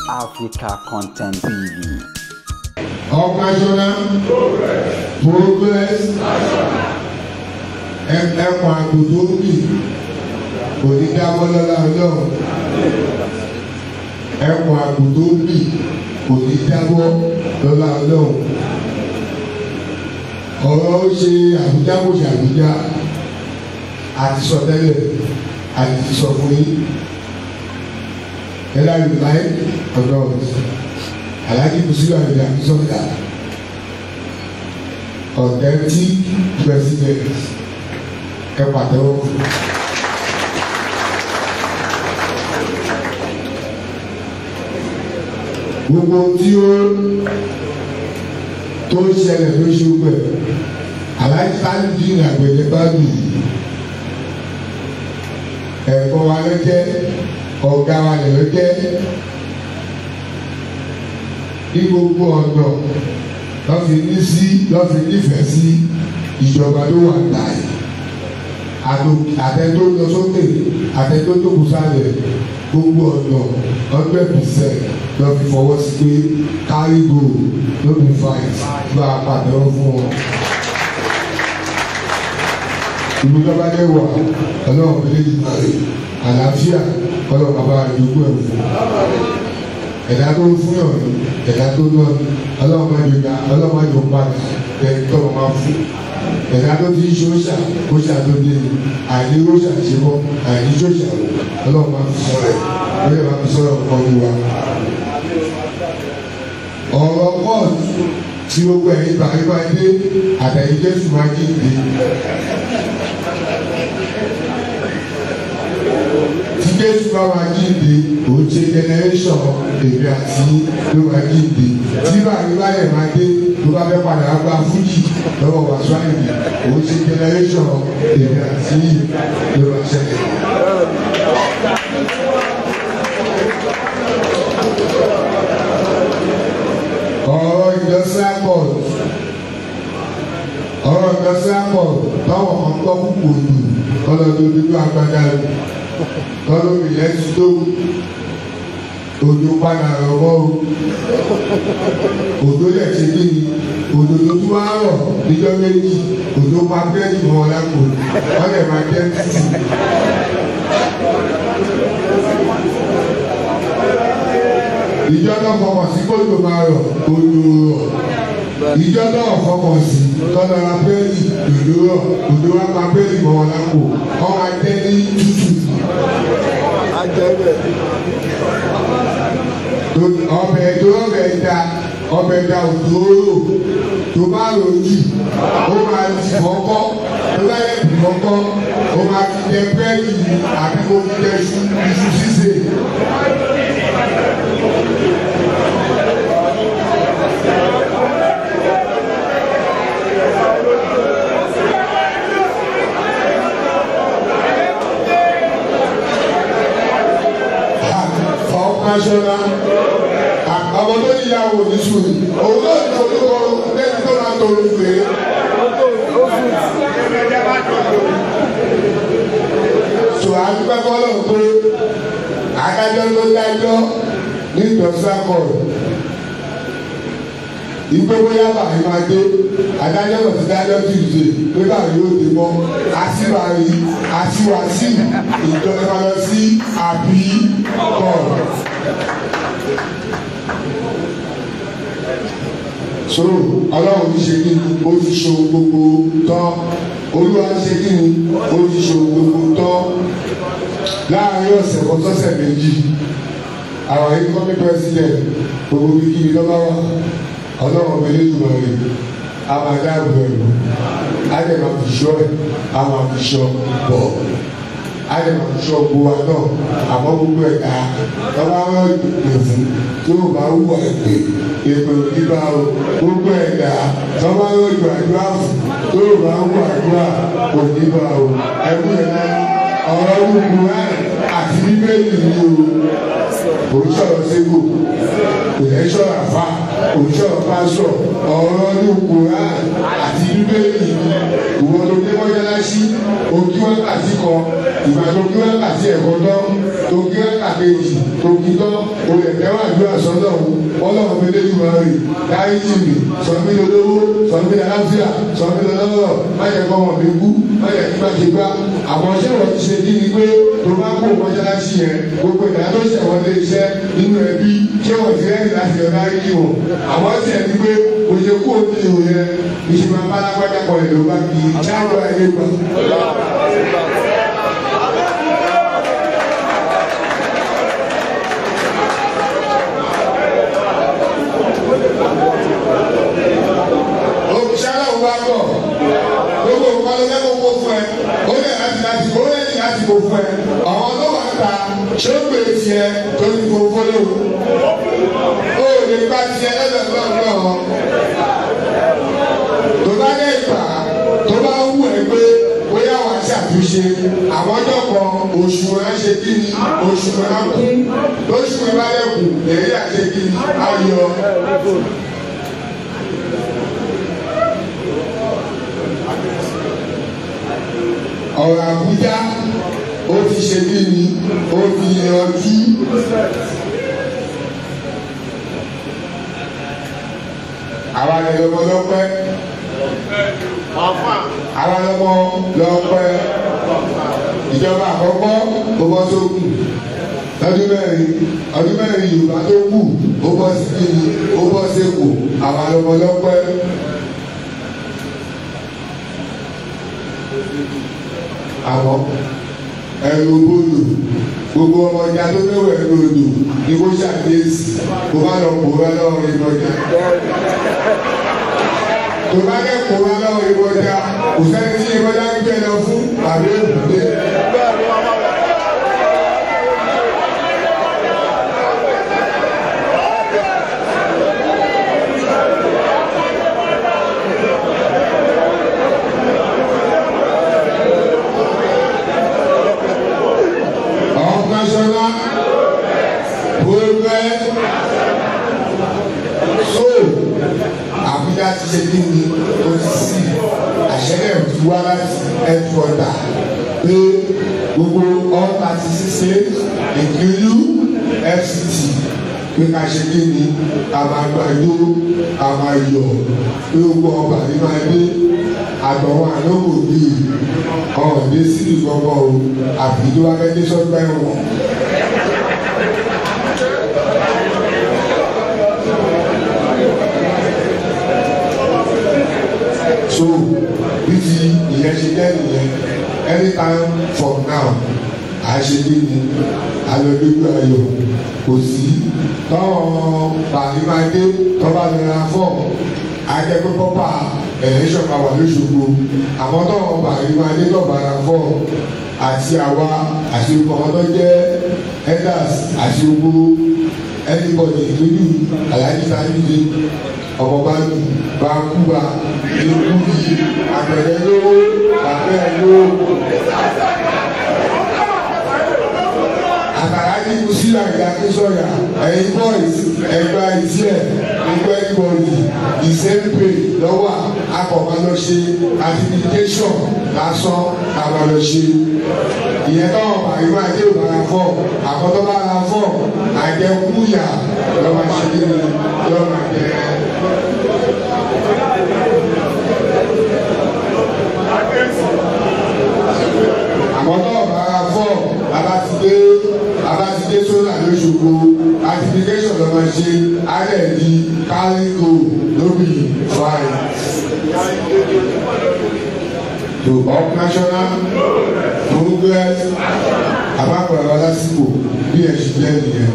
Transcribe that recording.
Africa Content TV. Of national progress. Ẹkùn àgùntàn òbí kò ní dáwọ́ lọ́la Ọlọ́run. Ẹkùn àgùntàn òbí kò ní dáwọ́ lọ́la Ọlọ́run. Ọ̀rọ̀ ó ṣe Àbújá kò ṣe Àbújá àti sọ tẹ́lẹ̀ àti sọ fún yín. Whether you like or not, Alhaji Musiu Ayinde Akinsanya, authentic president, ẹ pàtẹ́wọ́ fún. Gbogbo tí ó tó ń ṣẹlẹ̀ lóṣù pẹ̀, Alhaji Tajudeen Àgbẹ̀dẹ Bádù, ẹ̀kọ́ wa ló jẹ́, ọ̀gá wa lè ló jẹ́. Ní gbogbo ọ̀nà lọ́fi ní sí lọ́fi nífẹ̀ẹ́ sí ìjọba tó wà láàyè, àtẹ tó lọ sókè àtẹ tó jókòó sálẹ̀, gbogbo ọ̀nà 100% lọ́fi fọwọ́ sí pé carry go no be fight, bá a pàtẹ́wọ́ fún wọn. Ìlú lọ́ba dẹ́ wà, Ọlọ́run fi lè yìí rè àlàáfíà, Ọlọ́run bàbá àdúgbò ẹ̀ fún. Ẹ̀dá tó ń fún yàn ní ẹ̀dá tó lọ ní Ọlọ́run máa yọ Ọlọ́run máa yọ padà ẹ̀ tó máa fún. Ẹ̀dá tó ti ń ṣe óṣà óṣà tó dé ní àìní óṣà ṣe mọ́ àìní ṣóṣà wò, Ọlọ́run máa fi sọ rẹ̀ lórí máa fi sọ̀rọ̀ ọ̀rọ̀ wa. Ọ̀rọ̀ kóòtù tí gbogbo ẹ̀yin bàrí máa dé àtẹ̀yìn Jésù máa jíǹde. Tí Jésù bá máa jíǹde, òun ṣe generation èmi àti ló máa jíǹde. Tí bàrí báyẹ̀ máa dé tó bá fẹ́ padà gba fújì lọ́wọ́ Wasiu Ayinde, òun ṣe generation èmi àti ló máa ṣẹlẹ̀. Ọ̀rọ̀ industrial court, ọ̀rọ̀ industrial court báwọn kan gbọ́ púpọ̀ òdù kọ́lọ́dún dúdú agbádá kọ́lọ́mì lẹ́sùn tó òjò padà rọ̀mọ́ o. Òjò lẹ̀ ṣe kí ni òjò tó tún wá rọ̀ níjọ́ méjì, òjò pa búrẹ́dì mọ́ ọ lápò, wọ́n lè máa jẹ́ tútù. Ìjọ náà fọkàn sí kójò máa rọ̀, òjò rọ̀. Ìjọ náà fọkàn sí tọ́lá ra búrẹ́dì, òjò rọ̀, òjò wá pa búrẹ́dì mọ́ ọ lápò, wọ́n máa jẹ́ ní tútù. Ọbẹ̀ tó ọbẹ̀ da ọbẹ̀ da òdòdó tó bá rò jù ó máa ti fọ́kọ́, tó bá yẹ ti fọ́kọ́ ó máa fi jẹ búrẹ́dì àbí kó fi jẹ iṣu sísè. National ọmọ tó níyàwó ní sùúrù òun náà ní olúkọ lẹ́ni tó máa tó olùgbé. Sọ àdúgbò fọlọ́ pé adájọ́ ló dájọ́ ní industrial court ìgbé bóyá bàrí máa dé, adájọ́ lọ sí dájọ́ Tuesday pé bàrí yóò dé mọ́ àṣìwárí àṣìwáṣì ìjọba lọ sí àbí court. So Ọlọ́run ti ṣe kí ni ó ti ṣe ohun gbogbo tán, Olúwa ti ṣe kí ni ó ti ṣe ohun gbogbo tán. Láàárín ọ̀sẹ̀ kan sọ́sẹ̀ méjì, àwọn incoming president gbogbo kíkiri lọ́ba wà, Ọlọ́run ọmọ eléjùmọ̀ rẹ̀ a máa dáàbò ẹ̀rù, a lè máa fi ṣọ́ ẹ̀, a máa fi ṣọ́ bọ̀, a lè máa fi ṣọ́ gbogbo wa náà. Àmọ́ gbogbo ẹ̀dá lọ́ba rán ìpè fún tí ó bá wù ẹ̀pè èpè òní bá o. Gbogbo ẹ̀dá lọ́ba rán ìgbà àdúrà fún tí ó bá wù àdúrà òní bá o. Ẹ̀kú ẹ̀ náà ọ̀rọ̀ gbogbo ẹ̀ àti Bíbélì ni o, kò ń sọ̀rọ̀ ségbò, kò Kò lẹ́ sọ̀rọ̀ àfa, kò sọ̀rọ̀ pásọ̀, ọ̀rọ̀ ní Kùránì àti Bíbélì. Ìwọ tó dé mọ́ṣáláṣí, òkí wákàtí kan, ìgbà tó kí wákàtí ẹ̀kọ́ tán, tó kí wákàtí kejì, tó kí tán, o lè tẹ́wọ́ àdúrà sọ́dọ̀ Ọlọ́run mi lójú wa rè, dáríjì mi, sọ mí lólówó, sọ mí lálàáfíà, sọ mí lọ́lọ́rọ̀, má jẹ́ kọ́ ọmọ mi kú, má jẹ́ kí má ṣe gbá. Àwọn iṣẹ́ wọ́n ti ṣe kí ni pé tó bá kó mọ́ṣáláṣí yẹn, gbogbo ìdá tó ṣẹ̀wọ́n lé iṣẹ́ nínú ẹbí, ṣé wọ́n ti rẹ́rìn láti lọ dáríjì wọn. Àwọn tiẹ̀ ní pé kò ṣe kó ní ìhò yẹn, ìṣe máa bá lágbájá kọ ẹ̀ ló bá kí i ṣáájú ayé gbà. Òṣìṣẹ́ wa bọ̀, gbogbo nǹkan ló fẹ́ kó fún ẹ, ó lè láti ó lè láti kó fún ẹ, àwọn tó wà ń ta ṣé ó pè tiẹ̀ tó ní kó fọlọ́wọ́, ó lè gba tiẹ̀ lọ́dọ̀ náà. Tó bá dé ìgbà tó bá wù ẹ́ pé bóyá wàá ṣàtúnṣe, àwọn ọjọ́ kan oṣù rẹ̀ ṣe kí ni, oṣù rẹ̀ kún, lóṣù rẹ̀ bá dẹ̀kùn, èyí àṣẹ kí ni, ayọ̀. Ọ̀rọ̀ Àbújá ó ti ṣe kí ni, ó ti yanjú. Àwa lè lọ́mọ lọ́pẹ́. Àwa lọ́mọ lọ́pẹ́. Ìjọba àkọ́kọ́ ó bọ́ sókùn. Ọdún mẹ́rin Yorùbá tó kù ó bọ́ sí kí ni, ó bọ́ sẹ́kù. Àwa lọ́mọ lọ́pẹ́. Àwọn ẹrù bóòlù gbogbo ọmọ ọjà tó fẹ́ wẹ̀ lóòdù ni kó ṣàkíyèsí kó bá lọ pòórá lọ́wọ́ ìbọjà. Tó bá lẹ pòórá lọ́wọ́ ìbọjà kò sẹ́ni tí ìbọjà ń gbé lọ fún àbí èbúté. Àbújá ti ṣe kí ni o ti sí àṣẹlẹ̀ ti wá láti headquarter pé gbogbo all 36 states including FCT pé ká ṣe kí ni a máa gbàdó a máa yọ̀ pé gbogbo ọba ní máa dé àtọ̀wọ́n àlókò bíi ọ̀hún dé síbi gbọ́ngàn o àbí tó bá fẹ́ dé sọ́gbà ẹ̀wọ̀n. So bí ti ìyẹn ṣe jẹ́ nìyẹn, anytime from now à ṣe kí ni alọ́dúnrún ayọ̀ kò sí tọ́wọ́n bàbí tọ́ba lọ́ra fọ́ ajẹ́pẹ́ pọ́pà ẹ̀lẹ́ṣọ̀ máa wà lóṣogbo àmọ́ tọ́wọ́n bàbí tọ́ba ra fọ́ àti àwa àti gbogbo àwọn tó jẹ́ elders àti gbogbo anybody lójú Alhaji Tajudeen ọmọ bá lù bá kú bá ikú yìí àgbẹ̀dẹ lówó àgbẹ̀ lówó. Àkàrà ní Kùsílà ìyá Kísọ̀yà ẹ̀yin boys ẹ̀gbá ìtí ẹ̀ gbogbo everybody the same pay lọ́wọ́ akọ̀ọ̀kan lọ ṣe certification lásán làwọn lọ ṣe. Ìyẹn táwọn bàrí máa dé òbára fọ́ àkọ́tọ́ bá ra fọ́ àjẹkúyà lọ́wọ́ ṣe kí ni lọ́wọ́ jẹ́. Àmọ́ náà bára fọ́ abatidé sólà lóṣogbo certification lọ́wọ́ ṣe alẹ́ di kárígò lórí fine. To up national progress àbápọ̀ ẹ̀rọ lásìkò bí ẹ̀ ṣe jẹ́ nìyẹn.